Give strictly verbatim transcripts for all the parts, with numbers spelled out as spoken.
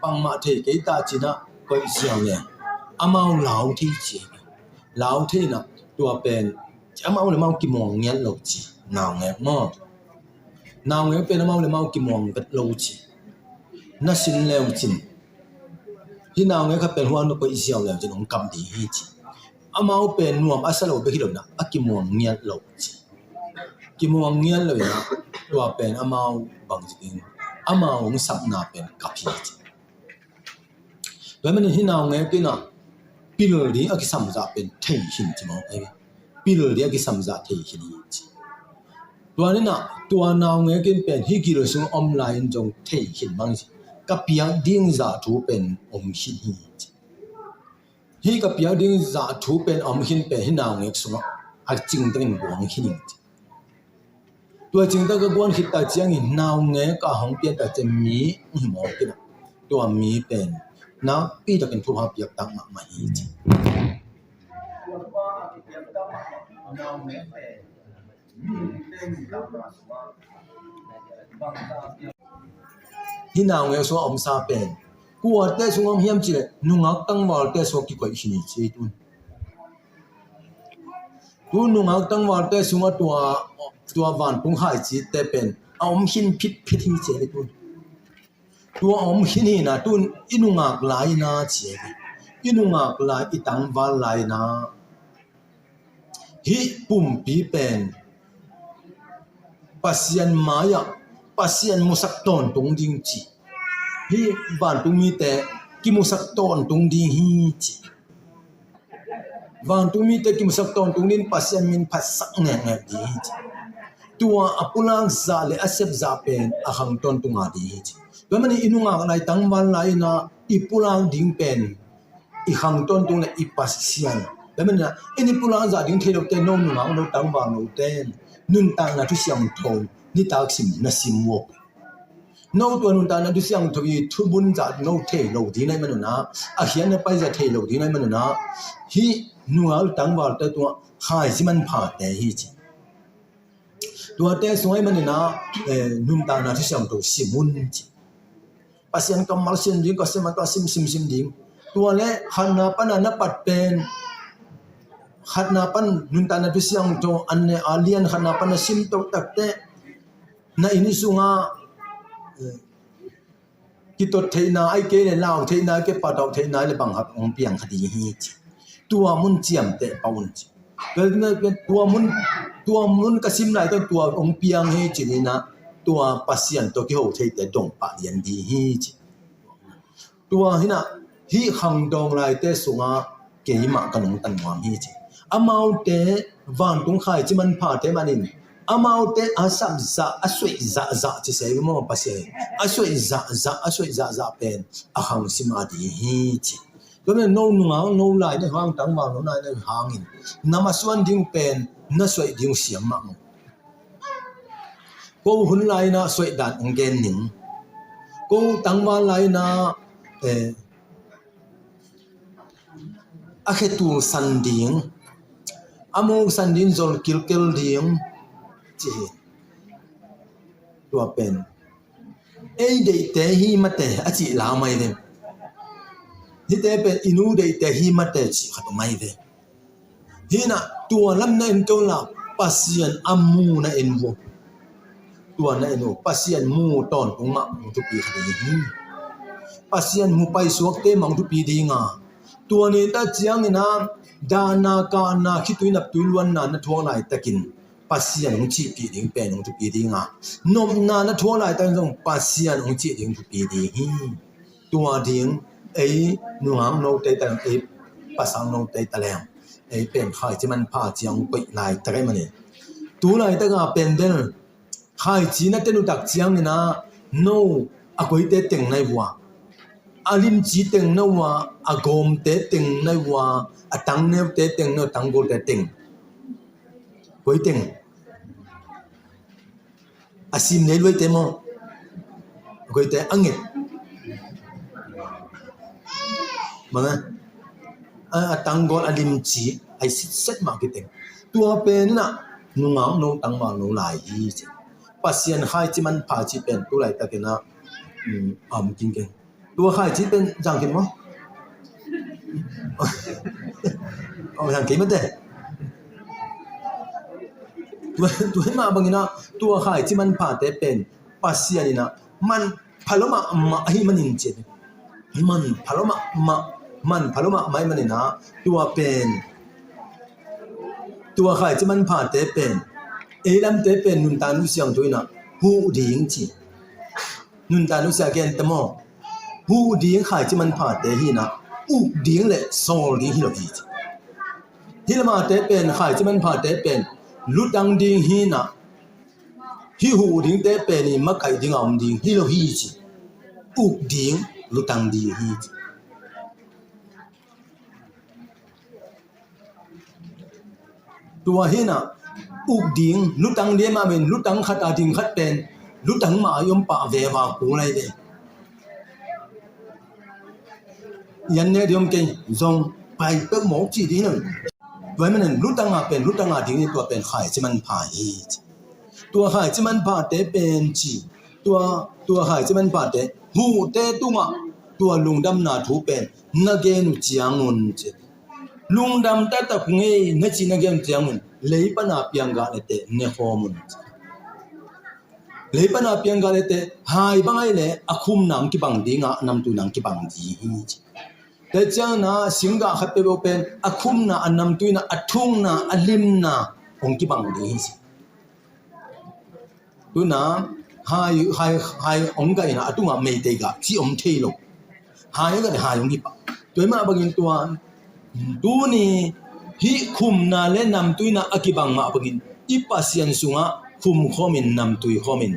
Bangmah thei kei ta cinah koih ziau le amau lau thei ci. Lau thei inah tua pen amau le amau kimuang ngiat lo ci. Naungek maw? Naungek pen amau le amau kimuang vet lo ci. Na sin leu cin, hih naungek khat pen huan na koih ziau leu cin hong kam ding hi ci. Amau pen nuam a sa lo bek hi lo inah a kimuang ngiat lo ci. Kimuang ngiat lo inah tua pen amau bang ci ding, amau hong sapna pen kap hi ci. Tua manin hih naungek inah pil ding a kisamzah pen thei khin ci maw? Pil ding a kisamzah thei khin hi ci. Tua inah tua naungek in pen hih gil sung om lai-in zong thei khin mang ci. Ka piak ding zah thu pen om khin hi ci. Hih ka piak ding zah thu pen om khin pen hih naungek sungah a cingtakin guang khin hi ci. Tua cingtak a guan khit tak ciangin naungek a hong pian tak ciang mi hong hi mawk inah tua mi pen nakpi takin thupha piak tak mahmah hi ci. Hih naungek sungah omsa pen kuate sungah om hiam cih leh nungak tangvalte sungah kikoih khin hi ci ei tun. Tu nungak tangvalte sungah tua, tua vantung khaicite pen a om khin phitphit hi ci ei tun. Tua a om khin hi inah tun i nungak lai inah ci ei. I nungak lai, i tangval lai inah hih pumpi pen Pasian mai-ah Pasian musak tawntung ding ci. Hih vantung mite kimusak tawntung ding hi ci. Vantung mite kimusak tawntung ding, Pasian min phatsak ngekngek ding hi ci. Tua a pulak zah le a sep zah pen a khang tawntung a ding hi ci. Tua manin i nungak lai, tangval lai inah i pulak ding pen i khang tawntung le i Pasian. Tua manin ah i pulak zah ding thei lote, no nungak, no tangval, note nuntakna thu siangtho nitak sim na sim uh. No tua nuntakna thu siangtho i thubun zah no thei lo ding na hih manun ah, a khiatna paizah thei lo ding na hih manun ah, hih nungak tangvalte tua khaici manphate hi ci. Tuate sung ahih manin ah, eh, nuntakna thu siangtho sim un ci. Pasian kammal sim ding, ka sim, ka sim, sim, sim ding. Tua le khatna pan a na pat pen, khatna pan nuntakna thu siangtho an ne a lian khatna pan a sim toh takteh na inn sungah, eh, kitot theihna ahih kei le lau theihna ahih kei, patauh theihna ahih le bang khat hong piang kha ding hi ci. Tua mun ciamteh pah un ci. Tua mun, tua mun ka sim lai tawh tua hong piang hi ci ni inah tua Pasian tawh kiho theite dong pah lian ding hi ci. Tua hi inah hih khangdawng laite sungah keimah ka nungta nuam hi ci. Amaute vantung khaici manphate manin amaute a sapzah, a suaih zahzah ci se maw Pasian, a suaih zahzah, a suaih zahzah pen a khang sim a ding hi ci. Tua manin no nungak no lai na hang, tangval no lai na hangin na masuan ding pen na suaih ding siam mahmah. Ko hun lai na suaih dan hong gen ning. Ko tangval lai na, eh, a khetul san ding, a muk san ding, zol kilkel ding ci hi. Tua pen ei deihte hi mate a cih lau mai ve. Hihte pen i nu deihte hi mate cih khat mai ve. Hi inah tua lam na en tawh la, Pasian a mu na en uh. Tua na en uh, Pasian mu tawntung mah hong thupi kha ding hi. Pasian mu paisuakte mah hong thupi ding a, tua ni ta ciangin ah dahna, kahna, khitui, naptui, luanna na thuak laitakin Pasian hong cihpih ding pen hong thupi ding a, nopna na thuak laitakin zong Pasian hong cih ding hong thupi ding hi. Tua ding ei nungak note ta leng, ei pasal note ta leng, ei pen khaici manpha ciang koih laitak ahih manin tu laitak a pen bel khaici na ten uh tak ciangin ah no a koite teng na hi uh a, a limci teng na uh a, a gawmte teng na hi uh a, a tangneute teng na uh a, tanggawlte teng. Koi teng? A sim nei luaite maw? Koite a nget? Bang a, a, a tanggawl a limci a i sitset mah kiteng. Tua pen inah nungak no tangval no lai hi ci. Pasian khaici manpha ci pen tu laitakin ah, um, a om kingkeng. Tua khaici pen zang khin maw? Ong zang khin mate. Tua, tua hi mah bangin ah tua khaici manphate pen Pasian in ah manpha lua mahmah ahih manin ci. Manpha lua mahmah, manpha lua mahmah ahih manin ah tua pen, tua khaici manphate pen ei lamte pen nuntakna siangtho in ah huh ding ci. Nuntakna sia gen ta maw? Huh ding khaici manphate hi in ah, uk ding le sawl ding hi lo hi ci. Hih lamate pen, khaici manphate pen lutang ding hi in ah, hih huh dingte pen i makaih ding a om ding hi lo hi ci. Uk ding, lutang ding hi ci. Tua hi in ah uk ding, lutang ding mah pen, lutang khat a ding khat pen lutang mah a i om pah ve va kul lai ve. Yan ne ding om kei zong pai peuh mawk ci ding hi lo. Tua hi manin lutang a pen, lutang a ding hi, tua pen khaici manpha hi ci. Tua khaici manphate pen ci, tua, tua khaici manphate huhte tungah tua lungdamna thu pen na gen uh ciangun ci. Lungdam taktak ngei na ci na gen uh ciangun lei pana piang gah leteh ne khawm un ci. Lei pana piang gah leteh hai bang ahih leh a khumna hong kibang ding a, a namtuina hong kibang ding hi ci. Tua ciangin ah singgah khat peuhpeuh pen a khumna, a namtuina, a thukna, a limna hong kibang ding hi ci. Tuna hai, hai, hai hong gah in ah a tungah meitei gah ci om thei lo. Hai hong gah le hai hong hi pah. Tua hi mah bangin tua tuni hih khumna le namtuina a kibang mah bangin i Pasian sungah khum khawmin, namtui khawmin,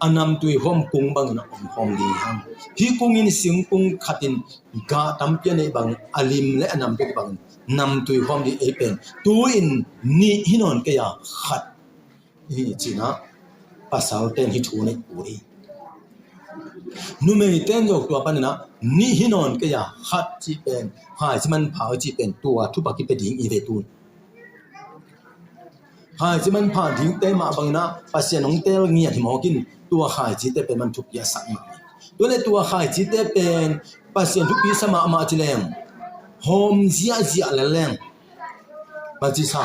a namtui khawm kung bangin a om khawm ding hi hang. Hih kung in singkung khat in gah tampi a neih bangin, a lim le a namtui bangin namtui khawm ding ei pen tu-in nih hi nawn kei a, khat hi ci-in ah pasalte'n hih thu nei uh hi. Numeite'n zong tua panin ah nih hi nawn kei a, khat cih pen, khaici manpha cih pen tua thupha kipia ding hi ve tun. Khaici manpha dingte mah bangin ah Pasian hong teel ngiat hi mawk in, tua khaicite pen man thupi a sak mah. Tua leh tua khaicite pen Pasian thupi sa mahmah ci leng, hawm ziahziah lel leng, bang ci sa?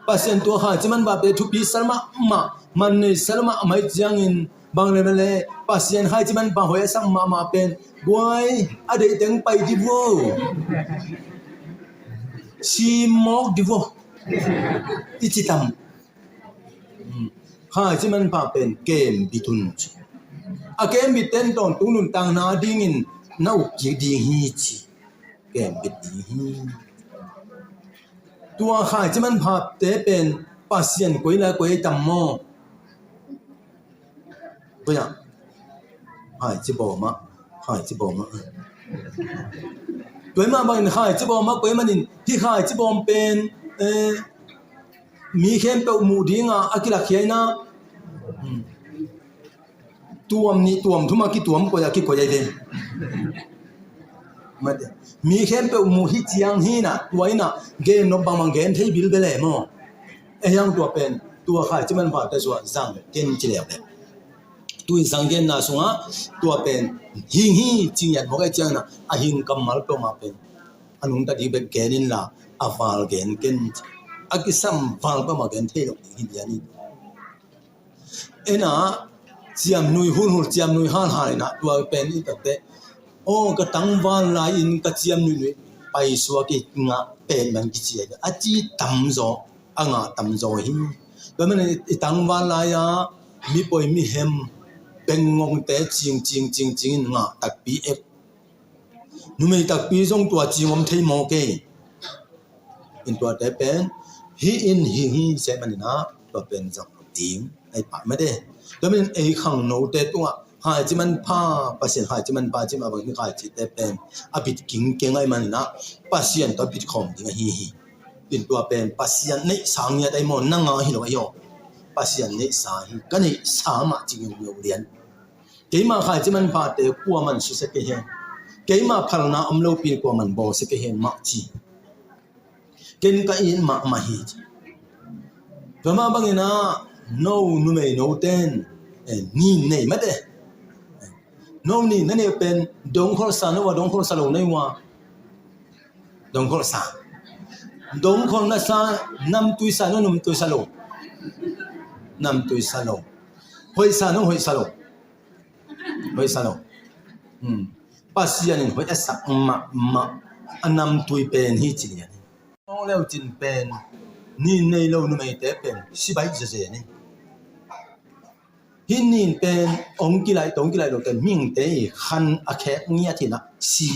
Pasian tua khaici manphate thupi sa mahmah, man nei sa mahmah ahih ciangin, bang leh bang leh Pasian khaici manpha hoih a sak mahmah pen, guai, a deih teng pai dih vo, sim mawk dih vo, i ci tam. Khaici manpha pen kembit un ci. A kembitte'n tawntung nuntakna dingin na uk kik ding hi ci. Kembit ding hi. Tua khaici manphate pen Pasian koi lai koi tam maw? Koi ah? Khaici bawm ah. Khaici bawm ah. Tua hi mah bangin khaici bawm ah koi manin hih khaici bawm pen, eh, mi khempeuh muh ding a a kilakkhia in ah, hmm, tuam nih tuam thum a kituam koi a kikoi ahi ve. Mate. Mi khempeuh muh hi ciang hi in ah, tua in ah gen nop bangbang gen thei bilbel e maw? Ei hang tua pen, tua khaici manphate sungah zang ken ci leuleu. Tui zang genna sungah tua pen hing hi ci ngiat mawk ahih ciangin ah, a hing kammal peuhmah pen a nungta ding bek gen inla, a val gen ken. A kisam val peuhmah gen thei lo ding hi lian hi. En ah, ciamnuih hulhul, ciamnuih halhal in ah, tua pen i takte, aw, ka tangval lai-in ka ciamnuihnuih paisuak i ngah pen man kici a, a ci tamzaw, a ngah tamzaw hi. Tua manin i tangval lai-a mipoi mihem, bengngongte cing cing cing cing in ngah takpi ek. Numei takpi zong tua cing om thei mawk e. In tuate pen hih in hing hi ci ahih manin ah tua pen zang lo ding ahi pah mate. Tua manin ei khangnote tungah khaici manpha, Pasian khaici manpha cih mah bangin khaicite pen a bit kingkeng ahih manin ah Pasian tawh a bit khawm ding ahi hi. In tua pen Pasian neihsa ngiat ahi maw, na ngah hi lo ahi aw. Pasian neihsa hi, ka neihsa mah ci ngeungeu lian. Keima khaici manphate kuaman susia kei hen. Keima phalna om lopi kuaman bawlsia kei hen mah ci. Ken ka it mahmah hi ci. Tua mah bangin ah no numei note'n, eh, nin nei mate. No ni na neih pen dongkholhsa na uh a, dongkholhsa lo na uh a? Dongkholhsa. Dongkholh na sa, namtui sa na, namtui sa lo? Namtui sa lo. Hoihsa na, hoihsa lo? Hoihsa lo. Hmm. Pasian in hoih a sak mahmah a namtui pen hi ci lian hi. Mawng leu cin pen nin nei lo numeite pen si baih zeze ni. Hih nin pen ong kilaih, tong kilaih lo pen mihingte i khan a khek ngiat hi na, si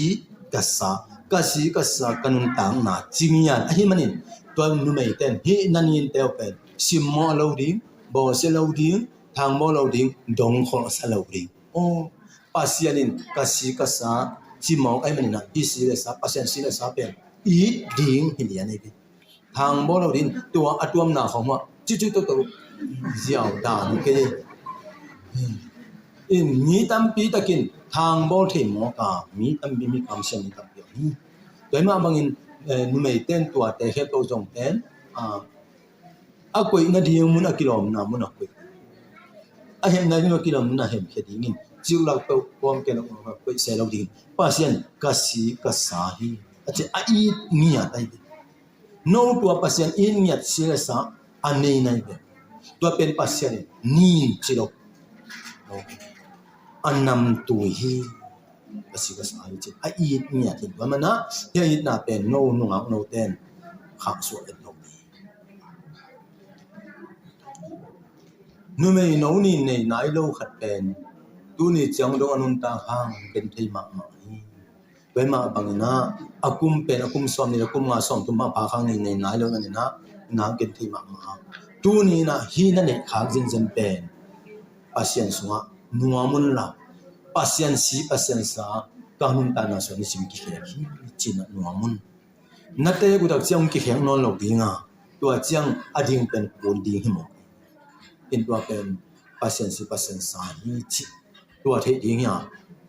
ka sa, ka si ka sa, ka nuntakna ci ngiat ahih manin tua numeite in hih na ninte uh pen simmawh lo ding, bawlsia lo ding, thangbawl lo ding, dongkholhsa lo ding. Aw, Pasian in ka si ka sa ci mawk ahih manin ah hih si le sa, Pasian si le sa pen it ding hi lian ei. Thangbawl lo ding, tua a tuamna khawng mah cici toto ziau dan kei. In mi tampi takin thangbawl thei mawk a, mi tampi, mi kamsiam mi tampi hi. Tua hi mah bangin, eh, numeite in tuate khempeuh zongte in, ah, a koihna ding mun a kilawmna mun a koih, a hemna ding a kilawm mun a hemkhia dingin, ciuh lak peuh pawm kei lo koih se lo dingin, Pasian ka si ka sa hi a ci a it ngiat ahi. No tua Pasian it ngiat si le sa a nei nai ve. Tua pen Pasian in nin ci lo, a namtui hi. Ka si ka sa hi ci a it ngiat hi. Tua mana hia itna pen no nungak note in khaksuah et lo hi. Numei no nin nei nai lo khat pen tuni ciang dong a nuntak hang genthei mahmah hi. Tua hi mah bangin ah a kum pen a kum sawmnih le kum nga, sawmthum mah pha khang nin nei nai lo na nin ah na genthei mahmah. Tuni in ah hih na neih khak zenzen pen Pasian sungah nuam un la, Pasian si Pasian sa ka nuntakna sungah nisim kikhel hi ci-in ah nuam un. Na tek uh tak ciang hong kikhek nawn lo ding a, tua ciang a ding pen kun ding hi maw? In tua pen Pasian si Pasian sa hi ci, tua theih ding hi a.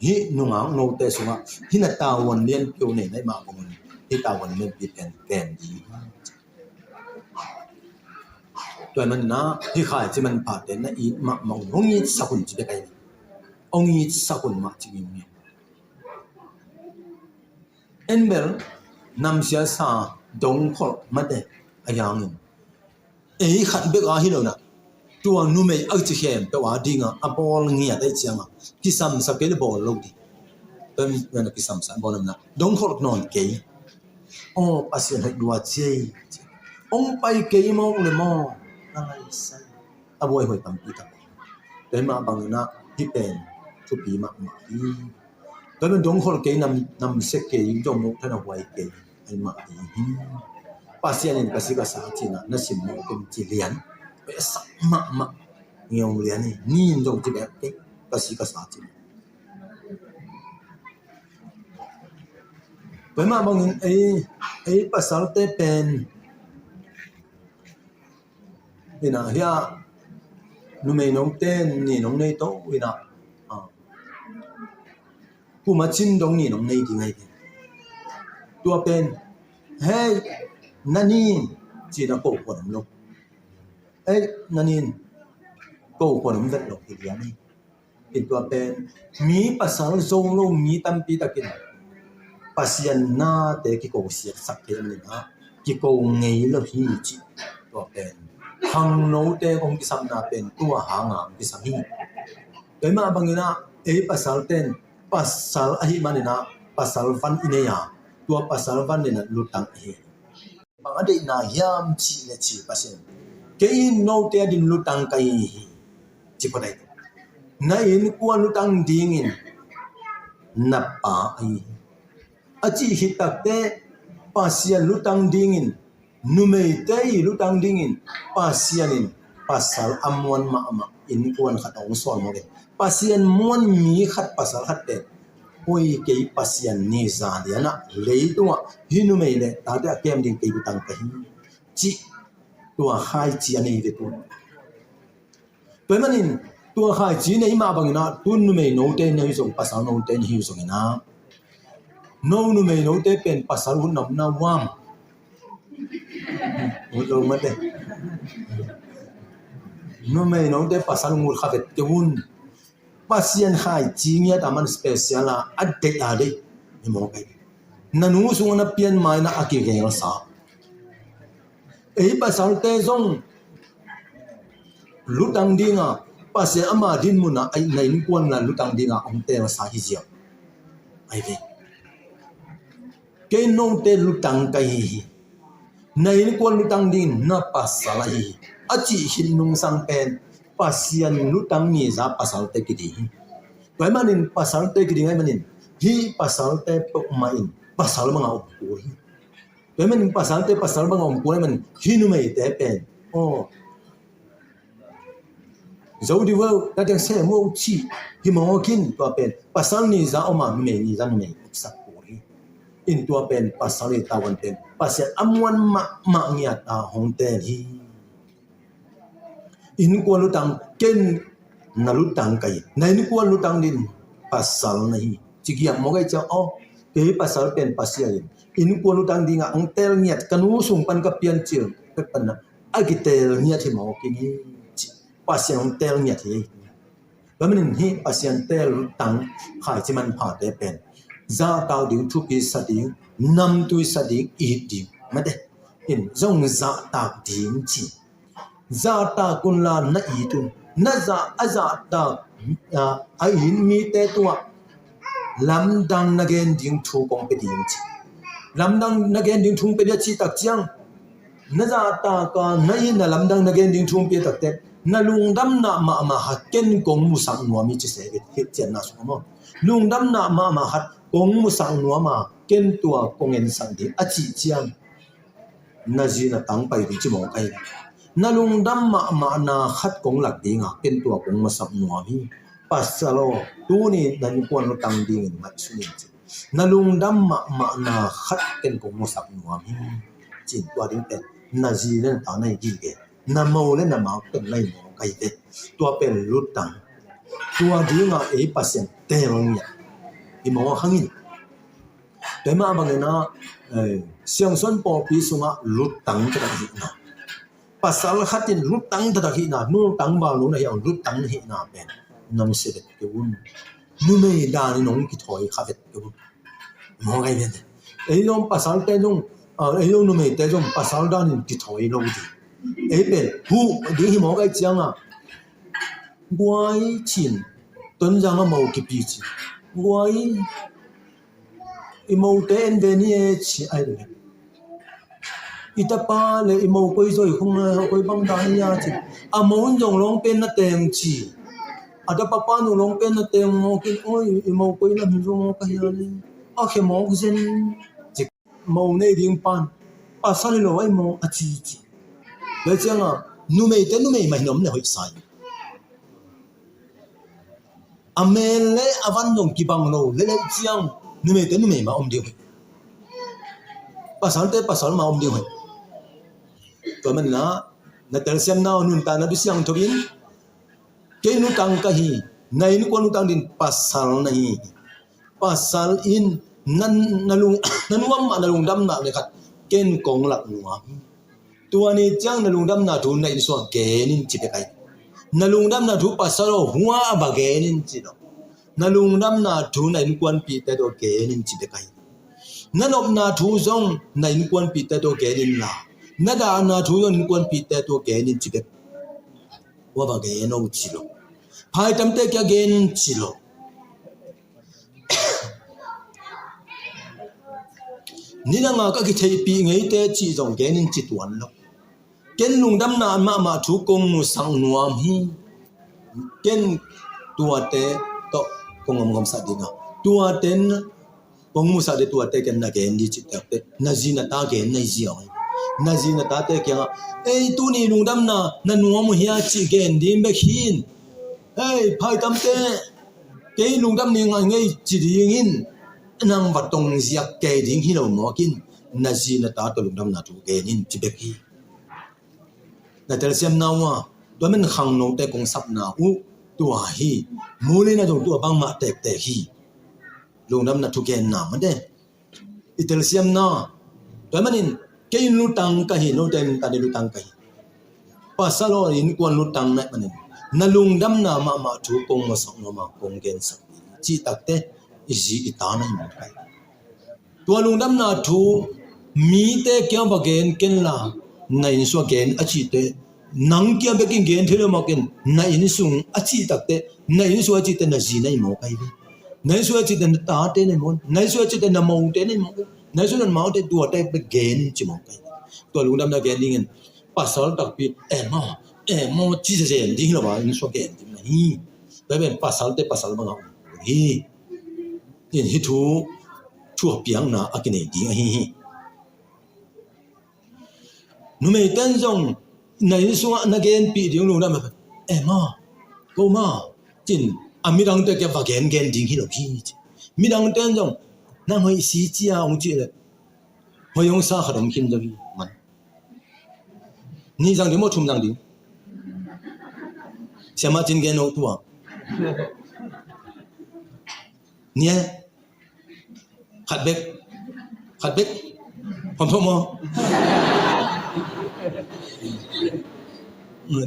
Hih nungak note sungah hih na tavuan lianpi uh nei na hih mah bangin hih tavuan lianpi pen kem ding hi. Tua hi manin ah hih khaici manphate na it mahmah un, hong itsak un ci bek ahi. Hong itsak un mah ci ngiungeu. En bel namsia sa dongkholh mate a hi hangin ei khat bek a hi lo na, tua numei a ci khempeuh a ding a, a bawl ngiat ahih ciangin kisamsak kei le bawl lo ding. Tua hi manin kisamsak bawl lo na dongkholh nawn kei. Aw, Pasian hoih lua ciai. Hong pai kei mawk le maw? Na ngaihsai. A buaihuai tampi tak. Tua hi mah bangin ah hih pen thupi mahmah hi. Tua hi mah dongkholh kei, nam, namsia kei, dongkholh thana huai kei, ahi mah hi. Pasian in ka si ka sa ci-in ah na simmawh kum ci lian. Pai a sak mahmah ngiau lian hi. Nin dong ci bek kei, ka si ka sa ci-in. Tua hi mah bangin ei, ei pasalte pen in ah hia numei note nin hong nei to in ah, ah, kum a cin dong nin hong nei ding ahi. Tua pen hei na nin ci-in ah ko khuan om lo. Hei na nin ko khuan om vet lo hi lian hi. In tua pen mi pasal zo lo mi tampi takin Pasian nate kiko siatsak thei manin ah kiko ngei lo hi ci. Tua pen khangnote kong kisapna pen tua hanga kong kisam hi. Tua hi mah bangin ah ei pasalten pasal ahih manin ah pasal van i nei a, tua pasal van in ah lutang hi. Bang a deihna hiam cih leh ci Pasian, kei in note ading lutang ka hi hi, ci pah dai. Na innkuan lutang dingin na pa ahi hi. A cih khit takteh Pasian lutang dingin, numeite i lutang dingin Pasian in pasal a muan mahmah innkuan khat a hong sawl mawk hi. Pasian muan mi khat pasal khat pen, oi kei Pasian ni za lian ah leitungah hih numei le tate a kem ding kei lutang ka hi, cih tua khaici a nei ve tu. Tua hi manin tua khaici nei mah bangin ah tu numei note na hi zong, pasal note na hi zongin ah, no numei note pen pasal hun na om na uam? Ut lo mate. Numei note pasal ngut kha vet kei un. Pasian khaici ngiat a man special a, a deih a deih. Hi mawk ei. Na nu sungah na pian mai-in a kigelsa. Ei pasalte zong lutang ding a, Pasian ama din mun ah, ei, na innkuan la lutang ding a hong teelsa hi ziau. Ai ve. Kei note lutang ka hi hi. Na innkuan lutang ding na pasal ahi hi. A cih khit nungsang pen Pasian lutang ni za pasalte kiding hi. Tua ahih manin pasalte kiding ahih manin hih pasalte peuhmah in pasal bangah om kul hi. Tua ahih manin pasalte pasal bangah om kul ahih manin hih numeite pen, aw, zo dih vo, na teng sem uh cih hi mawk in, tua pen pasal ni za om a, numei ni za numei omsak kul hi. In tua pen pasal i tavuan pen Pasian a muan mahmah ngiat a hong teel hi. Innkuan lutang, ken na lutang ka hi. Na innkuan lutang ding pasal na hi. Ci giam mawk ei ciang, aw, kei pasal pen Pasian in innkuan lutang ding a hong teel ngiat, ka nu sung pan ka piancil pek pan na a kiteel ngiat hi mawk ing hi, ci. Pasian hong teel ngiat hi. Tua manin hih Pasian teel lutang khaici manphate pen zahtak ding, thupi sa ding, namtui sa ding, it ding, mate in zong zahtak ding ci. Zahtak un la na it un. Na zah, a zahtak, a, a it mite tungah lamdang na gen ding thu kong pia ding ci. Lamdang na gen ding thu kong pia ding a cih tak ciang, na zahtak a, na itna lamdang na gen ding thu kong pia tak teh, na lungdamna mahmah khat ken kong musak nuam hi ci se, hi ciatna sungah maw. Lungdamna mahmah khat kong musak nuam a, ken tua kong ensak ding a cih ciang, na zi na ta hong pai ding ci mawk ei. Na lungdam mahmahna khat kong lak ding a, ken tua kong musak nuam hi. Pasal aw, tuni na innkuan lutang dingin ngaihsun in ci. Na lungdam mahmahna khat ken kong musak nuam hi, ci-in tua ding pen na zi le na ta na hi gige, na mo le na mau pen na hi mawk ei ve. Tua pen lutang. Tua ding a ei Pasian teel ngiat hi mawk hang in. Tua mah bangin a, eh, Siangsawn pawlpi sungah lutang taktak hihna. Pasal khat in lutang taktak hihna, nultang bang lo na hi a, lutang hihna pen na musia vet kei un. Numei dan in hong kithawi kha vet kei un. Mawk ei ve. Ei zong pasalte zong, ah, ei zong numeite zong pasal dan in kithawi lo ding. Ei pen huh ding hi mawk ei ciang a, guai cin, Tonzang a mo kipi cin, guai, i mote en ve ni e ci ai le. I tapa le i mo koi zoi khong le koi bang dan hi a ci. A mo in zong lawng pen na teng ci. A tapa pa in zong lawng pen na teng mawk in, oi, i mo koi lam hi zong mawk a hi a le. A khe mawk zen ci. Mo nei ding pan pasal hi lo ai maw a ci ci. Tua ciang a numeite numei mah hi na om le hoih sa hi. A mel le a van zong kibang lo lel ciang numeite numei mah om ding hoih. Pasalte pasal mah om ding hoih. Tua manin a na telsiamna uh nuntakna Kha Siangtho in kei lutang ka hi, na innkuan lutang ding pasal na hi. Pasal in na, na lung, na nuam mah na lungdamna le khat ken kong lak nuam hi. Tua ni ciang na lungdamna thu na inn sungah gen in ci bek ai. Na lungdamna thu pasal aw hua a va gen in ci lo. Na lungdamna thu na innkuanpihte tawh gen in ci bek ai. Na nopna thu zong na innkuanpihte tawh gen in la, na dahna thu zong innkuanpihte tawh gen in ci bek. Hua va gen aw ci lo. Phaitamte kia gen in ci lo. Nidang a ka kitheihpih ngeite cih zong gen in ci tuan lo. Ken lungdamna mahmah thu kong musak nuam hi. Ken tuate tawh kong omgomsak ding a, tuate kong musak ding, tuate ken na gen ding cih tak teh na zi na ta gen na hi ziau hi. Na zi na tate kiangah ei tuni lungdamna na nuam uh hia cih gen ding bek hi in. Hei phaitamte, kei lungdam ni ngai ngei ci dingin nang va tong ziak kei ding hi lo mawk in, na zi na ta tawh lungdamna thu gen in ci bek hi. Na telsiamna uh a, tua men khangnote kong sapna uh tua hi. Muli na zong tua bangmah tektek hi. Lungdamna thu genna mate i telsiamna. Tua manin kei lutang ka hi, note in ta ding lutang ka hi. Pasal aw innkuan lutang na manin Na lungdamna mahmah thu kong musak nuam a kong gensak ding hi, cih takteh i zi i ta na hi mawk hi. Tua lungdamna thu mite kiang va gen kenla, na inn sungah gen a cih teh, nang kiang bekin gen thei lo mawk in, na inn sung a cih takteh, na inn sung a cih teh na zi na hi mawk hi ve. Na inn sung a cih teh na tate na hi mawk, na inn sung a cih teh na mote na hi mawk, na inn sung a cih teh na maute, tuate bek gen ci mawk hi. Tua lungdamna gen dingin pasal takpi, "Eh maw, eh maw," ci zen ding hi lo a, inn sungah gen ding na hi. Tua pen pasalte pasal bangah um hi. In hih thu thuakpiakna a kinei ding ahi hi. Numeite in zong na inn sungah na genpih ding lungdam, "Eh maw, ko maw," ci-in a midangte kiang va gengen ding hi lo hi. Midangte in zong, "Nang hoih si," ci-a hong cih leh, hoih hong sa khat om khin zo hi man. Nih zang ding maw, thum zang ding? Siamah cin gen lo tua. Nih, khat bek. Khat bek. Phampham maw?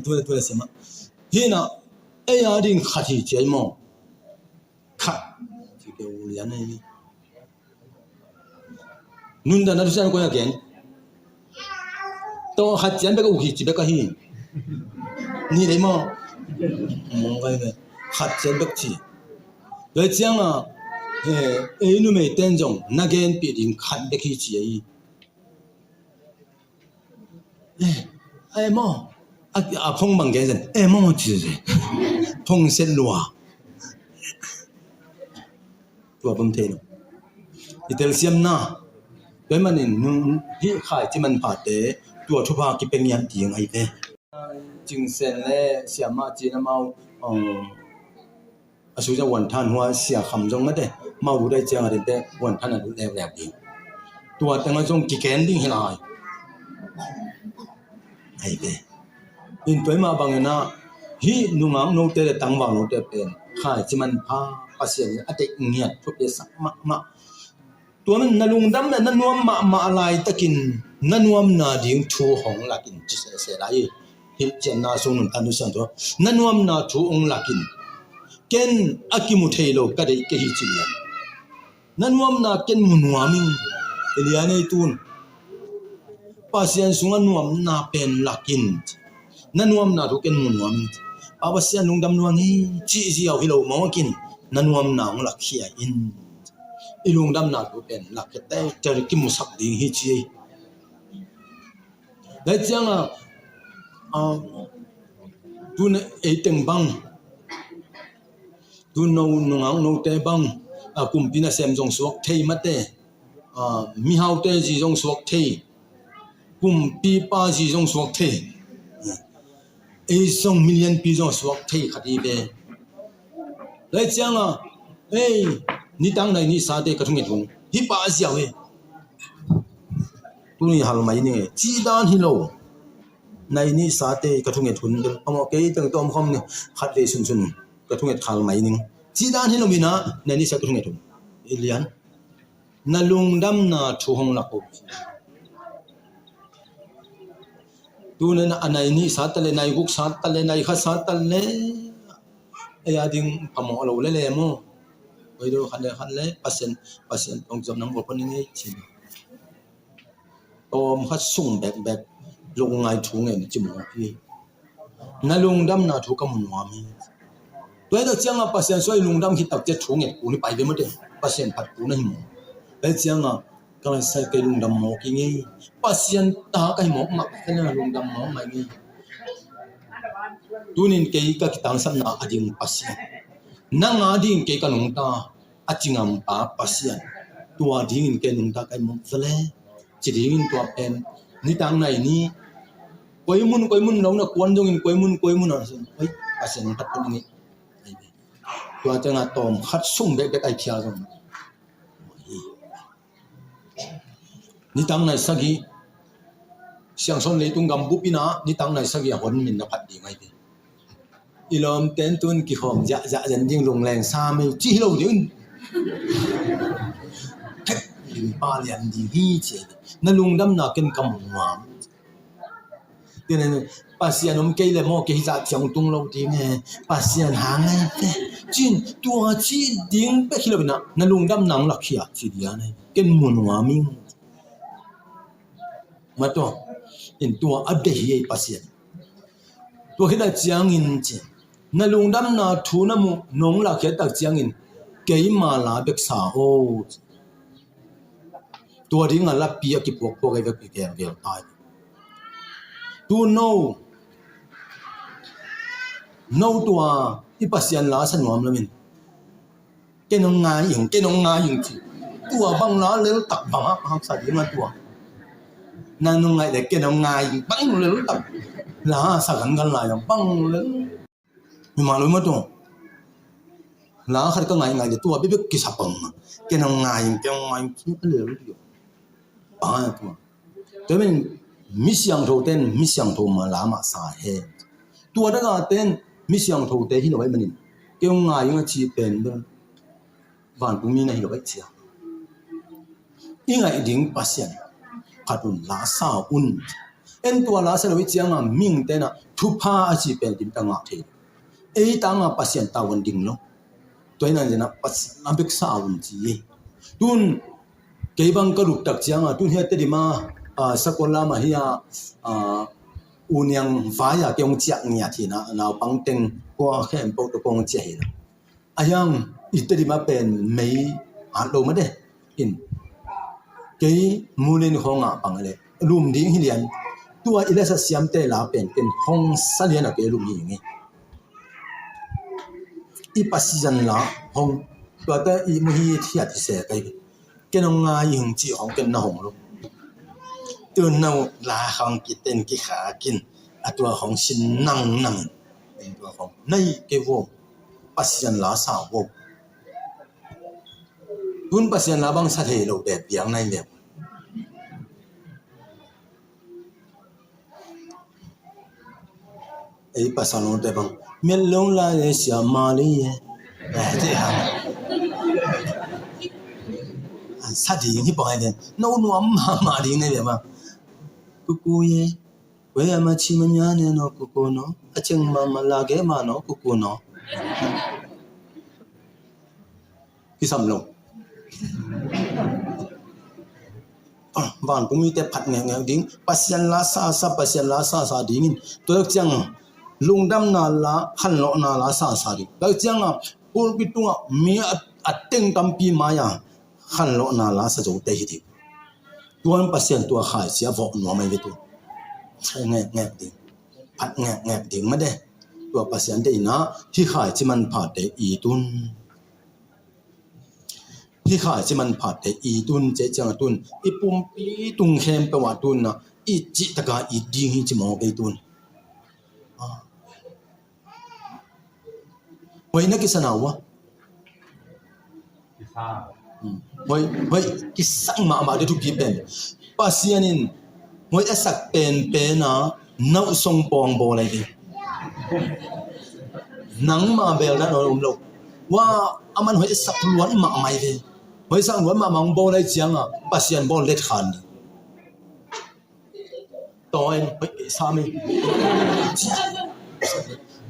Tua, tua siamah. Hih na, ei a ding khat hi ci ei maw? Khat. Ci kei u lian ei. Nuntakna thusian koi a gen. Tawh khat cian bek a uk hi ci bek ahi. Nih lei maw? Mong kai ve. Khat cian bek ci. Tua ciangah, eh, ei numeite in zong na genpih ding khat bek hi ci ahi. Eh, eh maw? A, a phong bang gen zen. Eh maw ci zen. Phong set lua. Tua bang thei lo. I telsiamna. Tua manin nu, hih khaici manphate tua thupha kipia ngiat ding ahi ve. Cingsen le siamah cin amau, um, a sui zong Vuanthan hua Sia Kham zong mate, amau lut ahih ciangin a dingte Vuanthan a lut leuleu ding. Tua tengah zong kiken ding hi lai. Ahi ve. In tua mah bangin ah, hih nungak note le tangval note pen khaici manpha Pasian in a deih ngiat thupiasak mahmah. Tua man na lungdam le na nuam mahmah laitakin na nuamna ding thu hong lakin ci sese lai. Hilhcianna sung nuntakna sung thu na nuamna thu hong lakin. Ken a kimu thei lo ka deih kei hi ci lian. Na nuamna ken mu nuam ing. I lian ei tun. Pasian sungah nuamna pen lakin. Na nuamna thu ken mu nuam ing. Pa Pasian lungdam nuam hi cih ziau hi lo mawkin na nuamna hong lakkhia in. I lungdamna thu pen lakkhia teitei kimusak ding hi ci. Lai ciangah, ah, tun ei teng bang, tun no nungak note bang, ah, kumpi nasem zong suak thei mate, ah, mihaute zi zong suak thei, kumpipa zi zong suak thei. Ei zong milianpi zong suak thei khat hi ve. Lai ciangah, ei, nitak nai nih sate ka thunget hun. Hih pa a ziau hi. Tuni hal mai ning e. Cih dan hi lo. Nai nih sate ka thunget hun. Amau kei teng tawm khawm ni. Khat vei sunsun. Ka thunget khal mai ning. Cih dan hi lo mi na. Nai nih sate ka thunget hun. I lian. Na lungdamna thu hong lak uh. Tun a nai nih sat ta le, nai guk sat ta le, nai khat sat ta le. Ei a ding phamawh lo le le maw. Koi do khat le khat le, Pasian, Pasian tawh zom nang bawl pah ning ei ci. Tawm khat sung bekbek lungngai thu ngen ci maw hi. Na lungdamna thu ka mu nuam hi. Tua hi tak ciangah Pasian sungah i lungdam khit tak ciang thu nget kul hi pai ve maw te. Pasian phat kul na hi maw. Tua hi ciangah ka laisai kei lungdam mawk ing ei. Pasian ta ka hi mawk mah, ka lungdam mawk mah ing ei. Tunin kei ka kitangsapna a ding Pasian. Nang a ding kei ka nungta. A cingampa Pasian. Tua dingin kei nungta kai mawk vele. Ci dingin tua pen. Nitak nai ni. Koi mun, koi mun lo na kuan dongin koi mun, koi mun a. Koi Pasian nungta kai mawk. Tua tengah tawm khat sung bekbek ai phial zong. Nitak nai sagih. Siangsawn leitung gam bup inah nitak nai sagih a hon min na phat ding ai ve. I lawmten tun kikhawm ziahziah zen ding lungleng sa mei ci hi lo ding. Thek limpa lian ding hi ci. Na lungdamna ken ka mu nuam. Tua nen Pasian om kei le maw, kei hi zah ciang tung lo ding e, Pasian hang ngai ve, ci-in tua ci ding bek hi lo in ah, na lungdamna hong lakhia ci ding a nei. Ken mu nuam ing. Mah tawh, in tua a deih hi ei Pasian. Tua khit a ciangin ci, na lungdamna thu na muh nong lakhia tak ciangin keima la bek sa o. Tua ding a lapi a kipuakpuak ei bek kigelgel tai. Tu no, no tua i Pasian la sa nuam lo in. Ken hong ngai ing, ken hong ngai ing ci. Tua bang la lel tak bang a haksa ding a tua. Nang nong ngai le ken hong ngai ing bang lel tak. La sa gangan lai a bang lel. Mimah lo mah tua. La khat ka ngai ngai le tua bibik kisa pang. Ken hong ngai ing, ken hong ngai ing ci a lel dih. Bang a tua. Tua manin mi siangtho ten mi siangtho mah la mah sa hen. Tua dang a ten mi siangtho te hi lo ahih manin kei hong ngai ing a ci pen bel vantung mi na hi lo ahih ciang i ngaih ding Pasian khat un la sa un. En tua la sa lo ahih ciang a mihing ten ah thupha a ci pen dim ta ngah thei. Ei tang a Pasian tau an ding lo. Tua hi nan zen ah Pasian la bek sa un ci hi. Tun kei bang ka lup tak ciang a, tun hi a Tedim a, a, sakol lam a hi a, a, U Niang vai a kei hong ciah ngiat hi na, naupang teng kua khempeuh tawh kong ciah hi na. A hiang i Tedim a pen mei at lo mah de. In kei mulin khawng a pang le lum ding hi lian. Tua i lasa siamte la pen ken hong sa lian a kei lum hi ngi. I Pasian la hong, tua ta i mu hi thiat hi se kai. Ken hong ngai hong ci hong ken na hong lo. Tun no la hong kiten kikhakin a tua hong sin nang nang. Tua hong nai kei vo. Pasian la sa vo. Tun Pasian la bang sa thei lo te piang nai le. Ei pasal nungte bang miat long lai e, sia ma lei e. Eh, te ha. Sa ding hi pang ai den. No nuam ma ma ding ne le ma. Kuku ye. Wei ama chi ma nya ne no kuku no. A cheng ma ma la ge ma no kuku no. Kisam lo. Ah, vantung mite phat ngekngek ding, Pasian la sasa, Pasian la sasa dingin. Tua ciang lungdamna la, khanlawhna la sasa ding. Tua ciang a pulpit tungah mi a, a teng tampi mai-a khanlawhna la sa zote hi ding. Tuan Pasian tua khaici a vawh nuam ai ve tu. Ngekngek ding. Phat ngekngek ding mah de. Tua Pasian deihna hih khaici manphate i tun. Hih khaici manphate i tun, cih ciang a tun i pumpi tung khempeuh ah tun na, i cih taka i ding hi ci mawk ei tun. Ah. Hoih na kisa na uh a. Hmm. Hoih, hoih kisak mahmah ding thupi pen. Pasian in hoih a sak penpen a nauh song pawng bawl ai ve. Nangma belna nawn um lo. Wa, aman hoih a sak luat mahmah ai ve. Hoih a sak luat mahmah hong bawl ai ciang a Pasian bawl let khan. Tawi, hoih, sami.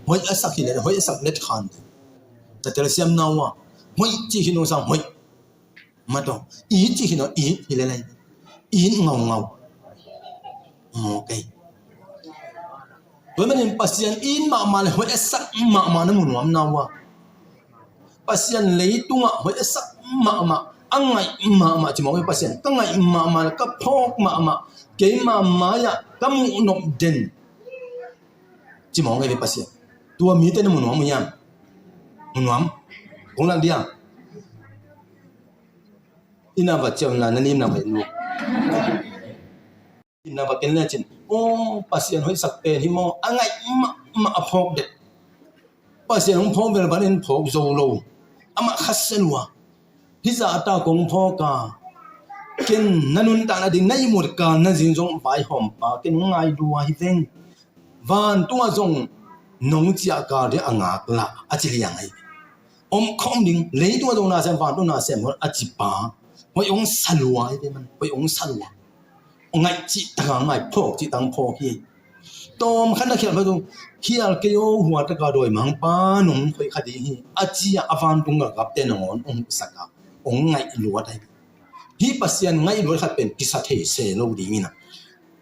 Hoih a sak hi le, hoih a sak let khan. Tatel siam nawa. Hoih ci hi nung sang hoih. Mato. I ci hi no, i hi le lai. I ngaungau. Okay. Tua manin Pasian in mahmah le hoih a sak mahmah na mu nuam nawa. Pasian leitungah hoih a sak mahmah, a ngaih mahmah ci mawk hi Pasian. Ka ngaih mahmah, ka phawk mahmah, keima mai-ah ka muh nop den ci mawk hi Pasian. Tua mite na mu nuam uh hiam? Mu nuam? Kong lak dia. Ina va ciam na, na nim na va inu. Ina va ken le cin. Oh, Pasian hoih sak pen hi maw? A ngaih mahmah a phawk det. Pasian hong phawk velval in phawk zo lo. Amah khasia lua. Hih zah a ta kong phawk a. Ken na nuntakna ding na ihmut kal na zin zong vaihawmpa ken hong ngai lua hi veng. Vantungah zong nong ciah kal ding a ngak lah a ci liang ahi. Om khawm ding, leitungah zong nasem, vantung nasem hon a ci pa. Hoih hong sa lua ahi ve man, hoih hong sa lua. Ngaih cih taka ngaih, phawk cih taka phawk hi. Tawm khat na khial pha zong, khial kei aw, hua taka dawimangpa nong khoih kha ding hi, a ci-a a vantung galkapte nangawn hong huksak a, hong ngaih luat ahi. Hih Pasian ngaih luat khat pen kisa thei se lo ding in a,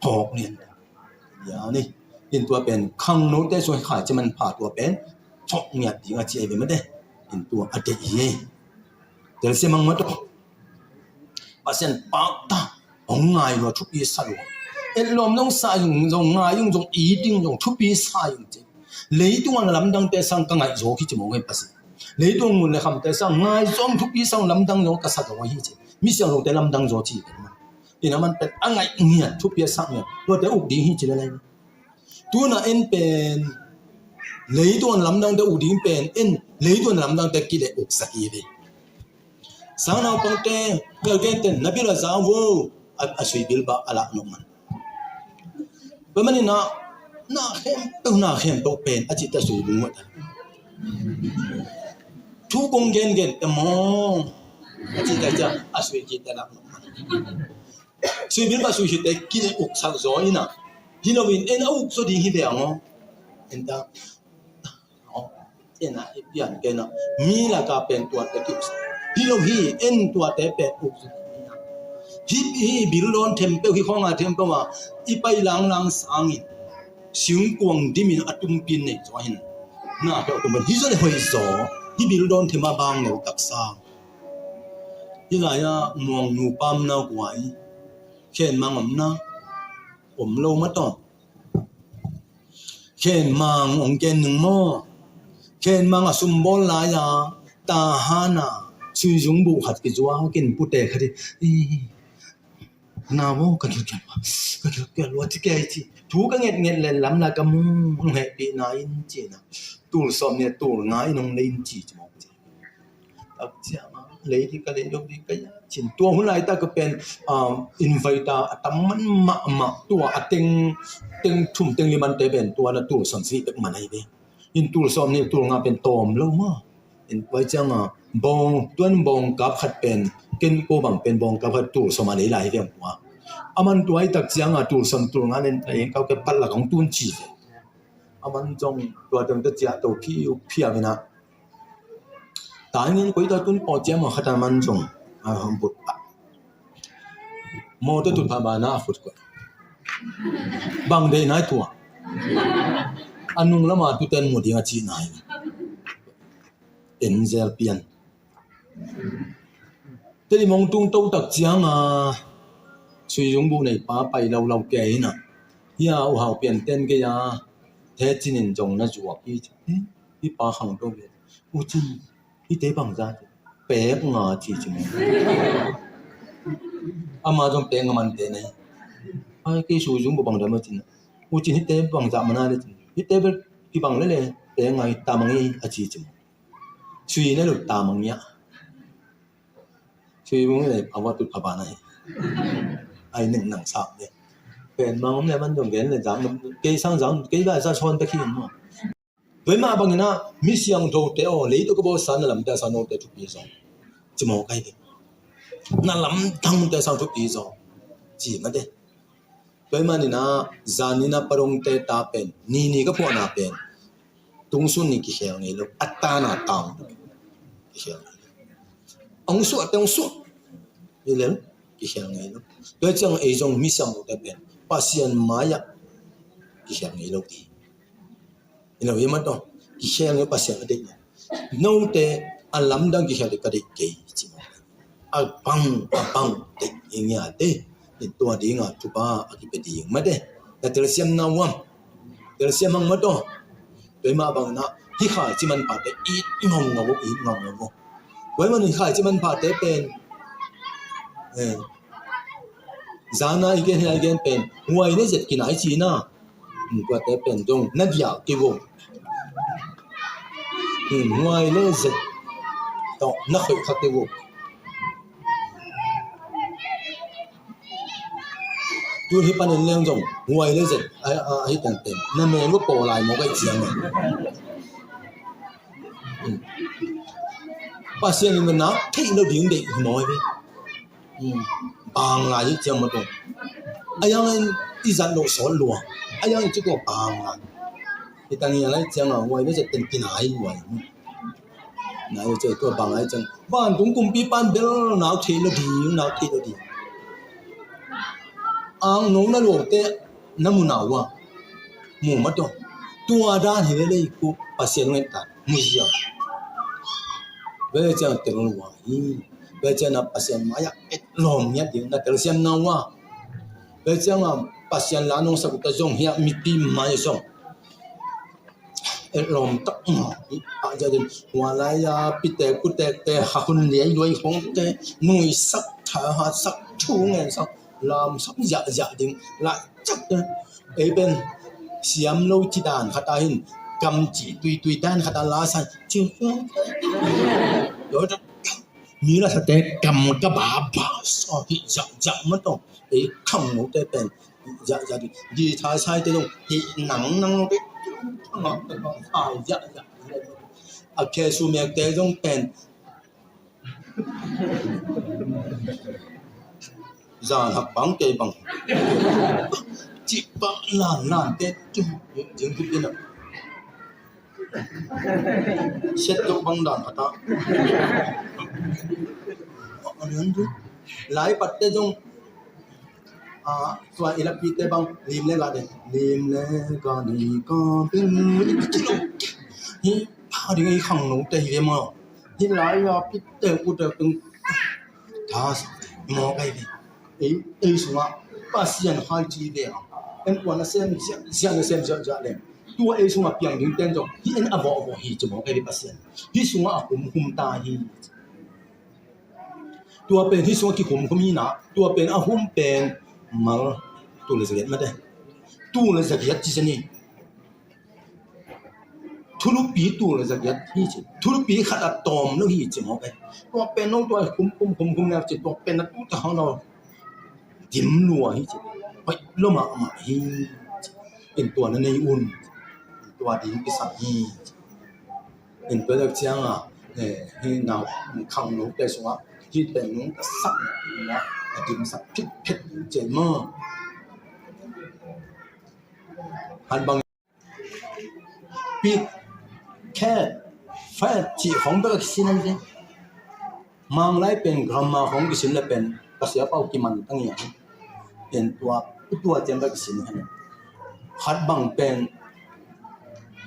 phawk lian. Ya ni, in tua pen khangnote sung khaici manpha tua pen phawk ngiat ding a ci ahi ve mate. In tua a deih hi. Telsiam mang mataw. Pasian pakta, hong ngai lua, thupi sa lua. Etlawm zong sa zong, zong ngai zong, zong it ding zong thupi sa zong ci. Leitung a na lamdangte sang ka ngaih zaw hi ci mawk hi Pasian. Leitung mun le khamte sang ngai zong thupi sang lamdang zaw ka sa zaw hi ci. Mi siangthote lamdang zaw ci. Ina man pen a ngaih ngiat, thupi a sa ngiat. Tuate uk ding hi ci le lai. Tuna en pen leitung a na lamdangte uk ding pen en leitung a na lamdangte kileh uksak hi ve. Sang naupangte, ka gen ten, na bil a za vo, a, a sui bil bah a lah nop man. Tua manin ah, na khempeuh, na khempeuh pen, a cihte a sui bil ngot a. Thu kong gengen te maw, a cihte ciang, a sui cihte lah nop man. Sui bil bah sui cihte kileh uksak zaw in ah. Hi loin en a uk zaw ding hi ve ang aw. En ta. Aw, en a, i pian ken a, mi laka pen tuate ki uksak. Hi lo hi, en tuate pen uksak. Hi, hi bil dawn thempeuh, hi khawng a thempeuh a, i pai langlang sangin singkuang dimin a tumpin nei zaw hin. Na peuh kum hi zaw le hoih zaw, hi bil dawn them a bang neu tak sang. Hi lai-a muang nu pam na guai, khen mang om na, om lo mataw. Khen mang ong ken ning maw? Khen mang a sum bawl lai-a, ta hana, suizung buh khat kizuak in pute khat hi. Ih, na maw, ka gilkial lua, ka gilkial lua, ci kei ci. Thu ka ngetnget le lam lai ka mung hong hehpihna in ci na. Tul sawm nih, tul nga in hong lei in ci ci maw ci. Takciang a, lei ding ka lei lo ding ka ya cin. Tua hun laitak ka pen, um, invite a tam man mahmah tua a teng, teng thum teng li mante pen tua na tul sawm sih pek man ahi ve. In tul sawm nih tul nga pen tawm lo maw. In tua ciang a, bawng, tuan bawng kap khat pen, ken ko bang pen bawng kap khat tul sawm a lei lai hi ve ang tua. A man tua hi takciang a tul sawm tul nga nen, a eng kau ke pat lak hong tun ci ve. A man zong tua teng ta ciah to phiu phiau in a. Taingin koi ta tun pawh ciam a khata man zong a hong put pah. Mawtaw tut pha bana a put koi. Bang dei nai tua. A nung lama tuten mu ding a ci nai. Enzel pian. Teli mong tung to tak ciang a suizung bu nei pa pai lo lo kei na. Hia u hau pian ten kei a. Te cinin zong na zuak hi. Hi pa khang to ve. U cin, hite bangza pek nga ci ci maw. Ama zong pek nga man te nei. Ai kei suizung bu bangza ma cin. U cin hite bangza mana le cin. Hite bel kibang le le pek nga hi ta mang hi a ci ci maw. Sui na lut ta mang ya. Sui mung le a wa tut pha ba na hi. Ai ning nang sa le. Pen mang om le man zong gen le zang kei sang zang kei ba sa son ta khi maw. Tua mah bangin ah, mi siangthote aw, leitungah ka bawlsa na lamdang sang note thupi zaw. Ci mawk ahi ve. Na lamdangte sang thupi zaw. Ci mah te. Tua manin ah, zanin ah padongte ta pen, nini ka phuahna pen. Tungsun ni kikhel ngei lo, a tana tang. Kikhel ngei lo. Ong suah te ong suah. Ni lel, kikhel ngei lo. Tua ciang ei zong mi siangthote pen, Pasian mai-ah kikhel ngei lo ti. Ino i man tawh kikhel nge Pasian a deih lo. Note a lamdang kikhel ding ka deih kei ci maw. A bang a bang deih i ngiate. I tua dinga thupha a kipia ding mate. Na telsiam na uam. Telsiam hang maw tawh. Tua i mah bangin ah hih khaici manphate it ngaungau uh, it ngaungau uh. Tua i man hih khaici manphate pen. Eh. Zana i gen hia i gen pen huai le zet kinai cina. Tuate pen zong na diah kei vo. Huai le zet tawh na khoih kha kei vo. Tu hi panin leng zong huai le zet a hi teng pen na mel vo paw lai maw ka i ciang. Pasian in na theih lo ding deih hi maw hi. Bang lai hi ciang maw tawh. A yang in i zat loh sawt lua. A yang i ci ko pang a. I tang i a lai ciang a huai na zet ten kinai huai. Nai huai ciang tua bang ai ciang. Vantung kumpipa'n bel nau thei lo ding, nau thei lo ding. Ang no na lo te na mu nau a. Mu ma to. Tua dan hi le le i ku Pasian ngen ta. Mu zia. Ve ciang tel lo huai. Ve ciang na Pasian mai a et lom ngiat ding na telsiam nau a. Ve ciang a Pasian la nong sak ta zong hi a mipi mai zong. Et lom tak ma. A ja den. Hua lai a pitek putek te ha hun liai luai hong te. Nui sak tha ha sak thu ngen sak. Lam sak zia zia ding. Lai cak te. Ei pen siam lo ci dan khat a hin. Kam ci tui tui dan khat a la san. Ci. Yo tak. Mi la sa te kam ka ba ba sa hi zak zak ma tong. Ei khangno te pen zak zak di. Di thai sai te dong hi nang nang te. Ai zak zak. A khe su mek te dong pen. Zan hak bang kei bang. Ci bang lan lan te. Jing tu pina. Set tuk bang dan khat a. Lai pat te zong. A, tua i lapi te bang lim le ga de. Lim le ga ni ka pen. Hi pa ding i khangno te hi le mo. Hi lai a pi te u te tung. Tha mo kai ve. Ei, ei sungah Pasian hai ci ve a. En kuan a sem zia, zia na sem zia zia le. Tua ei sungah piang ding ten zong hi en a vawh vawh hi ci mawk ei Pasian. Hi sungah a hum hum ta hi. Tua pen hi sungah kihum hum hi na. Tua pen a hum pen mal tul le zagiat mate. Tul le zagiat ci zani. Thulupi tul le zagiat hi ci. Thulupi khat a tawm lo hi ci mawk ei. Tua pen no tua hum hum hum hum le ci tua pen a tu ta hang lo. Dim lua hi ci. Hoih lo mahmah hi ci. In tua na nei un. In tua ding kisam hi ci. In tua dek ciang a, eh, hi nau khangno te sungah hi te nung ka sak na a dimsak phit phit ci ma. Han bang Pi khe fe ci khong bek a kisin an si. Mang lai pen grammar khong kisin le pen Pasian pau kiman tang i a. Pen tua, tua ciang bek kisin an. Khat bang pen,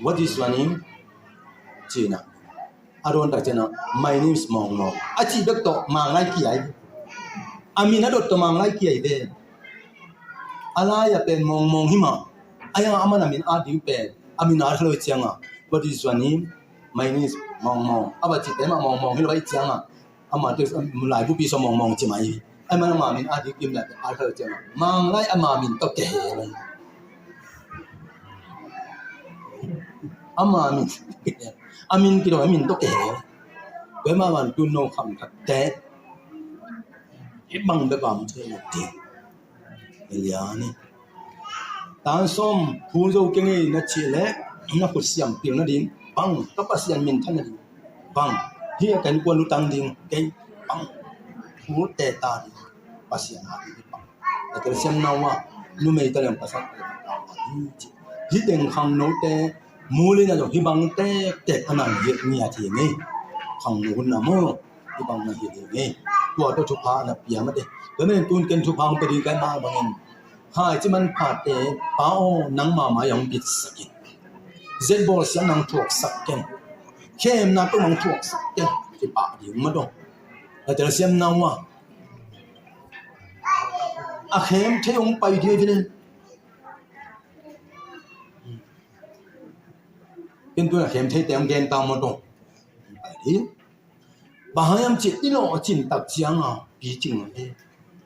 "What is your name?" Ci na. A dawn tak ciangin, "My name is Mawng Mawng." A cih bek tawh Mang lai kiai. A min a dot tawh Mang lai kiai ve. A lai a pen Mawng Mawng hi mah. A yang a man a min a ding pen. A min a lo ciangin, "What is your name?" "My name is Mawng Mawng." A va cih pen mah Mawng Mawng hi lo i ciangin. Ama te laibupi so Mawng Mawng ci mah hi. Ai man ama min a ding kim lai a lo ciangin. Mang lai ama min tawh ke he lo. Ama min. A min kidong a min tawh ke he. Tua mah bang tun no kham khat te. Hi bang bek a om thei lo ding. Eliani. Tan sawm, "Phul zo kei ing ei," na cih leh na khut siam pil nading. Bang, ka Pasian minthan nading. Bang, hi a kan kuan lutang ding. Kei, bang, phul te ta ding. Pasian a ding bang. A telsiam nau a, numei ta leng pasal ta ding. Hi teng khangnote, mulin a zong hi bang tektek a nang hiat ngiat hi ngei. Khangno hun na maw, hi bang na hiat hi ngei. Tua tawh thupha na pia mate. Tua men tun ken thupha hong pia ding kai mah bangin. Hai ci manphate, Pa aw, nangma mai ah hong bitsak in. Zetbawl siam nang thuaksak ken. Khemna tawh nang thuaksak ken. Ci pah ding mah dong. A telsiam nau a. A khem thei hong pai ding hi ven. Ken tun a khem thei te hong gen ta mah dong. Pai ding. Bang hang hiam cih i lawh a cin tak ciang a picing a hi.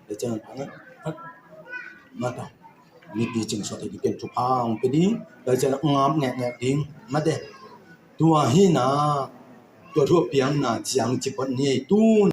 Tua ciang a tang a. Mata. Mi picing suak thei ding ken thupha hong pia ding. Tua ciang a ngap ngekngek ding. Mate. Tua hi na. Tua thu a piang na ciang ci pawt ni ei tun.